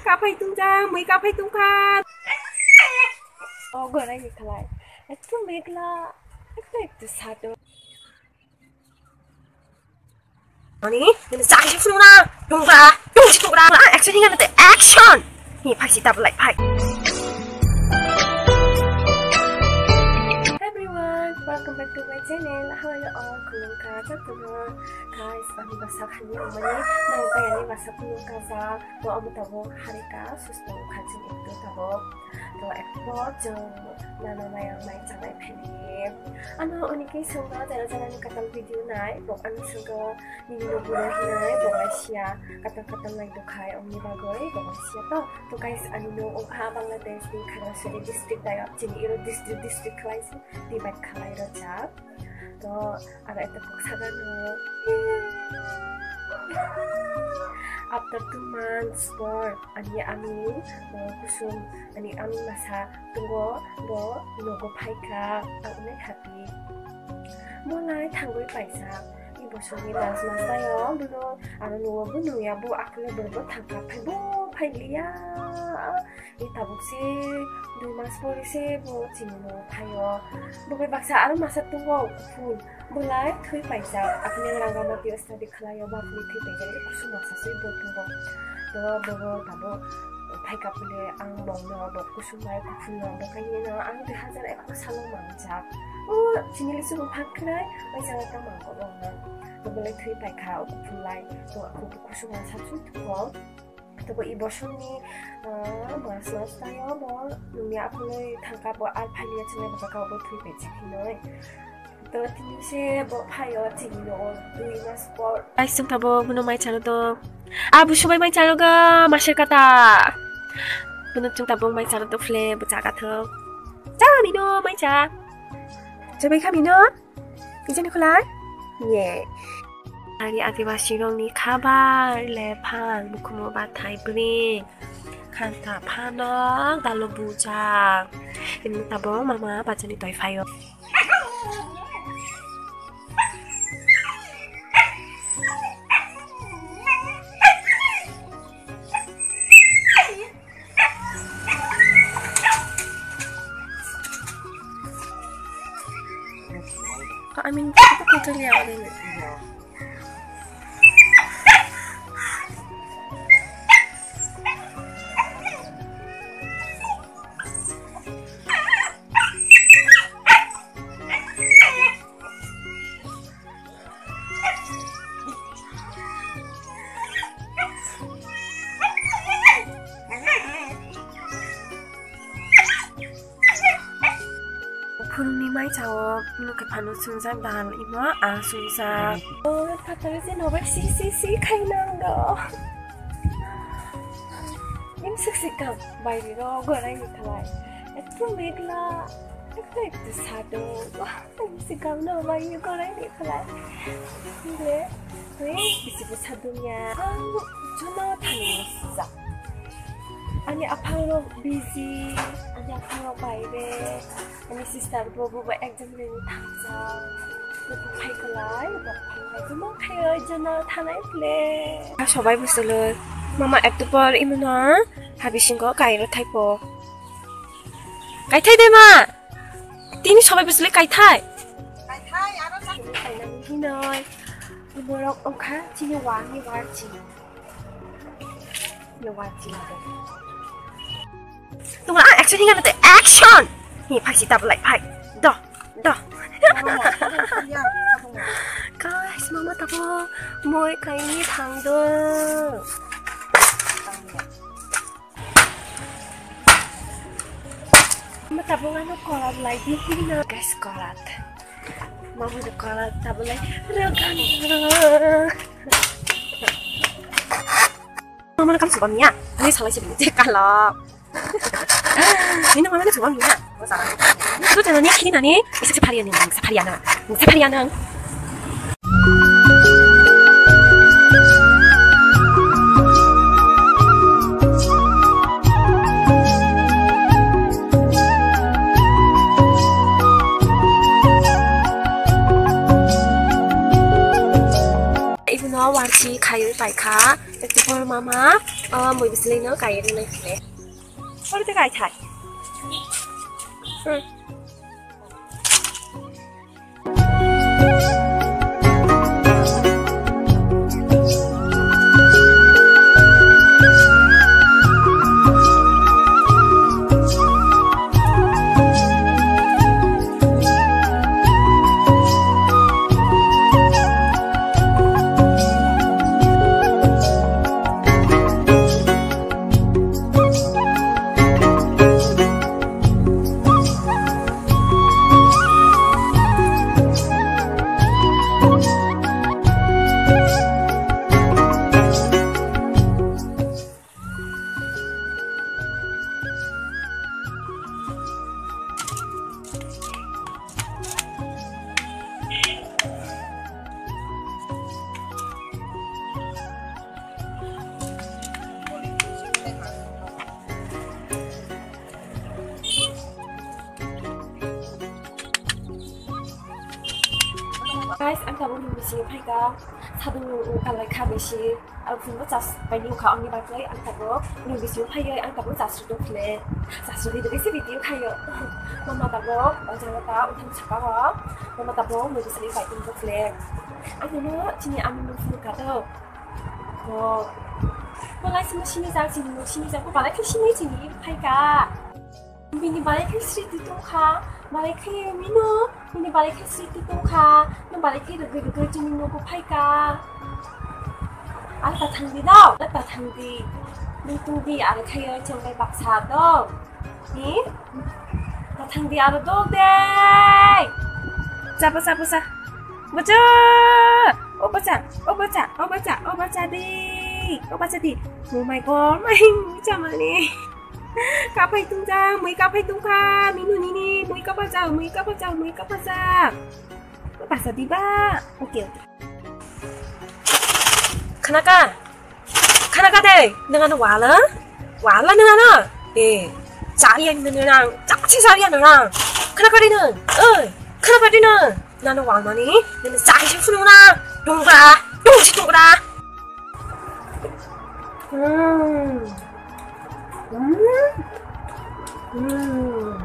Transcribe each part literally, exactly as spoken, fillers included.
Kaphai tungjak, mui kaphai tungkha. O gorai ni khlai. Ekdom megla, ekdom ekdom sado. Ani, ini sakit semua. Tungba, tungsi tungba. Action ini nanti action. Ni phaisi tabuk lai phai. Everyone, welcome back to my channel. How are you all? Khulumkha, khulumkha. Guys, ani bwsa khani amani, nang kaya ni bwsa khulumkha sa. To amo tabuk harika, susto kha chini ekdom tabuk. To ekdom chwng nana maya mai chanai phai. Ano onike songno jara jara ni katal video nai, bok ani songno nini no guro hinai, bok ai sia katal katal nai dokhai, omni bagoi, bok ai sia to. To guys, ani no ongkha Bangladesh ni Khagrasari district dayo, chini iro district, district khlai si, divide khlai rojak. To, aro eto kok sagano. After two months por, ani ami, uh, kusum, ani ami masa tungo, bo nogo phaikha, ang onek happy. Bolai thangwi paisa, i bosongni last mas tayo, bono, aro nugo bo nungya, bo akule bo thangkha, phai bo phailiya. Ni tabuk se dui mas pore se bo chini no phaio. Bo bai baksa aro masa tungo kuphur. Bolai thwi paijak. Apni Rangamati study khlaio, bapni thwi paijak. Kusum masa se bo tungo. To bobo tabuk phaika pule ang bongno bo kusum bai kuphur no bo kainwi no ang dui hazar eku salo mangjak. O chini lisu bo phak khwnai, bai jala ta mangko bongno. To bolai thwi paikha o kuphur lai. To kuphur kusum masa thwi tungo. Tabo i bosongni, ah, mas mas tayo bo nungya aphulwi thangka bo al phailiya chwnai bo kaka bo thwi paijak hinoi. To tini se bo phaio chini no dui mas por. Guys, chwng tabo bono mai chalo to. Ah, busu bai mai chalo ga masir kata. Bono chwng tabo mai chalo to phle bo chaga thok. Cha mino mai cha. Chabai kha mino. Kijani khulai? Ye. Ari Adibasi rokni khabar le phang, bukhumu bathai bring, khanta phano dalo bujak. Ini tabo mama bachani toi phaio. I mean, apa kau tu lihat ni? Phurungni mai chao, nukhe phano swngjak dal imo a swngjak. O phataro se nobar si si si khainang do. Im sik sik kam bairi ro gorai ni khlai. Ekdom megla, ekdom ekdom sado. Sikam no bai gorai ni khlai. Bile, hei, bisi bwsa dunya. Ang jono thani sijak. Ani aphang rok busy, ani aphang rok baire, ani sister bo bo exam reni thangjak. Bo phai khlai, bo phai khlai, bo ma khai jono thanai bile. Sobai bwswlwi. Mama ektu por imuna habisingo kairo thaipo. Kaithai de ma. Tini sobai bwswlwi kaithai. Kaithai, aro sa- Hinoi. Borok wngkha chini wani warchi. Ni warchi. Tungla, ah, action hinga nate, action! Ni phaisi tabulai, phai. Do, do. Guys, mama tabo moi kaini thangdo. Mata bunga no kolat lai di hino. Guys, kolat. Mama no kolat tabulai. Mama no kam subam ya. Ini salai sih, kalok. Ini mama no subam ya. Itu jangan ni kini nani. Isa si parian ni, isa parian na. Isa parian na. Ibuno warchi khaiwi paikha, tei borok Mama, oh, mui bislei no kai ri nai khe. Ori te kai thai. Hmm. Guys, ang tabuk nung bisingo phaikha, sadung nung kalai kha bisi, ang phungo chas pai nung kha, ani bagwi ang tabuk nung bisingo phaiwi ang tabuk chas rwdok khle, chas rwdok khe video khaio. Mama tabuk o jaga ta uthang saka o, mama tabuk nung bisingo pai tong khle. Ang no chini ami nung phunukha do. Ko, ko lai sini sini jak, sini nung sini jak, ko balai khe sini sini phaikha. Bini balai khe sriti tongkha, balai khe mino, bini balai khe sriti tongkha, nung balai khe rwgwi rwgwi chini nogo phaikha. Ar ta thangdi dao, ar ta thangdi. Nung tungdi, ar khe chengbai baksa dong. Ni? Ta thangdi, aro dok de. Cha, bwsa, bwsa. Bwsa. O bwsa, o bwsa, o bwsa, o bwsa di. O bwsa di. Oh my God, my chamani. Kaphai tungja, mui kaphai tungkha, minu nini, mui kaphajak, mui kaphajak, mui kaphajak. Basa diba? Oke, oke. Khanaka? Khanaka de, nang ano wala? Wala nang ano? Eh, chari yang nang nang, chakchi chari yang nang. Khanaka de nang, eh, khanaka de nang. Nang ano wal mani, nang chari sing sunu nang. Tungkra, tungsi tungkra. Hmm. Hmm. Hmm.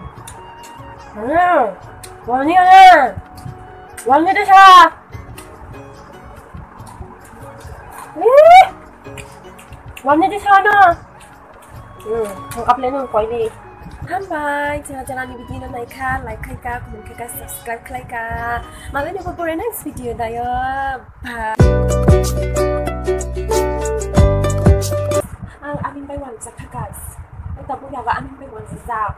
Hmm. Wani, wani. Wani de sa. Eh. Wani de sa na. Hmm, ang kaple nung koi ni. Hambai, jara jara ni video no naikha, like khaika, comment khaika, subscribe khlaika. Malai ni bo pore next video dayo. Bye. Ang amin bai wan jakha guys. Ang tabuk yago amin bai wan jak.